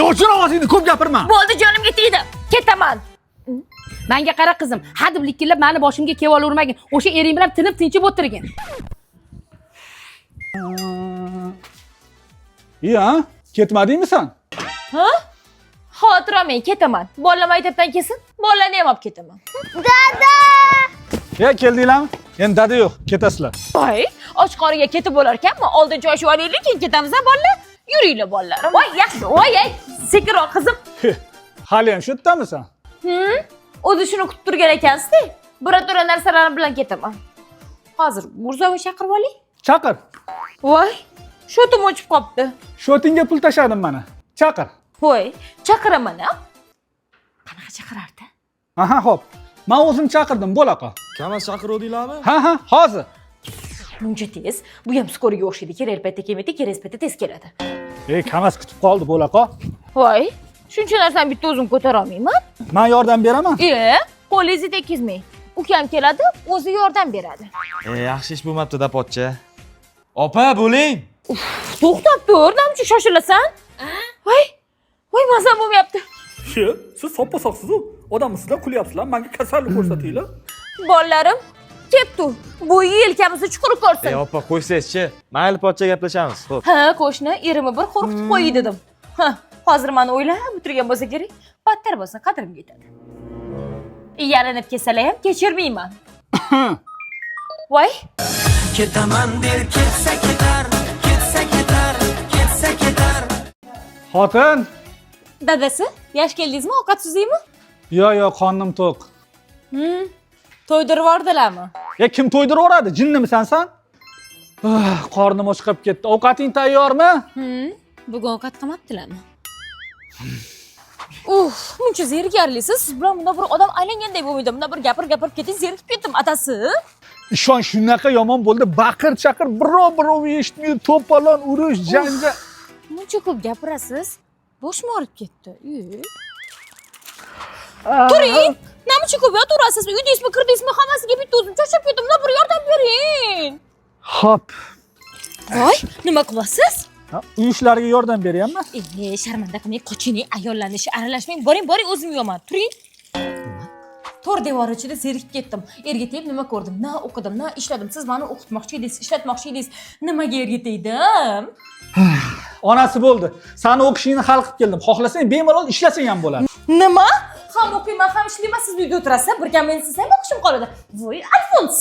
O'chir ovozingni, ko'p gapirma. Bo'ldi, jonimga tegdi. Ketaman. Manga qara, qizim, hadeb likillab mani boshimga kelavermagin. O'sha ering bilan tinib tinchib o'tirgin. Iya, ketmadingmi sen? Ha? Xavotir olmang, ketaman. Bolalar maktabdan kelsin, bolalarni ham olib ketaman. Ya keldinglarmi? Endi dada yo'q, ketasizlar. Voy, och qoringa ketib bo'lar ekanmi? Oldin choy ichib olaylik, keyin ketamiz a bolalar. Yuringlar, bolalar. Voy, yaxshi. Voy, ey, sekinroq, qizim. Hali ham shu yerdamisan? O'zi shuni kutib turgan ekansiz-da. Birato'la narsalarim bilan ketaman. Hozir Murzovi chaqirib olay. Chaqir. Voy, shotim o'chib qopti. Shotingga pul tashladim mana. Chaqir. Voy, chaqiraman a. Qanaqa chaqirardi? Aha, xo'p. Men o'zim chaqirdim, bo'la qol. Kamaz chaqiruvdinglarmi? Ha, hozir. Buncha tez. Bu ham скорый ga o'xshaydi. Kerak paytda kelmaydi, kerak paytda tez keladi. Ey, Kamaz kutib qoldi, bo'la qol. Voy, shuncha narsani bitta o'zim ko'tara olmayman. Men yordam beraman. E, qo'lingizni tekizmang. Ukam keladi, o'zi yordam beradi. E, yaxshi ish bo'lmabdi da, pochcha. Opa, bo'ling. To'xtab tur, nima uchun shoshilasan? Voy, voy, mazam bo'lmayapti. She, siz soppa-sog'siz-u. Odam ustidan kulyapsizlar, menga kasallik ko'rsatinglar. Bolalarim ketdi. Bo'yi yelkamizni chuqur ko'rsin. E, opa, qo'ysangizchi. Mayli, pochcha, gaplashamiz. Xo'p. Ha, qo'shni, erimni bir qo'rqitib qo'yay dedim. Ha, hozir mani o'ylab o'tirgan bo'lsa kerak. Battar bo'lsin, qadrimga yetadi. Yalinib kelsalar ham kechirmayman. Voy, Ketaman der, ketsa ketar, ketsa ketar, ketsa ketar. Xotin. Dadasi, yosh keldingizmi? Ovqat suzaymi? Yo, yo, qornim to'q. To'ydirib yubordilarmi? Ya kim to'ydiraveradi? Jinnimisan san? Ah, qornim ochqab ketdi. Ovqating tayyormi? Bugun ovqat qilmabdilarmi? Uf, muncha zerikarlisiz. Siz bilan bundan bir odam aylanganday bo'lmaydi. Bundan bir gapir gapirib keting, zerikib ketdim, adasi. Ishon, shunaqa yomon bo'ldi. Baqir chaqir, birov birov eshitmaydi. To'polon, urush, janjal. Muncha ko'p gapirasiz. Boshim og'rib ketdi. Turing. Nima ko'p yotaverasiz? Uydingizmi, kirdingizmi, hammasiga bitta o'zim cho'chib ketdim. Bundan bir yordam bering. Xo'p. Voy, nima qilyapsiz? Ha, uy ishlariga yordam beryapman. E, sharmanda qilmang, qoching, ayollarni ishi aralashmang. Boring, boring, o'zim yuvaman. Turing. To'r devor ichida zerikib ketdim. Erga tegib nima ko'rdim? Na o'qidim, na ishladim. Siz meni o'qitmoqchi edingiz, ishlatmoqchi edingiz. Nimaga erga tegdim? Onasi, bo'ldi. Sani o'qishingni hal qilib keldim. Xohlasang, bemalol ishlasang ham bo'ladi. Nima? Ham o'qiyman, ham ishlayman, siz uyda o'tirasiz. Bir kam men siz ham o'qishim qoladi. Voy, Alfons.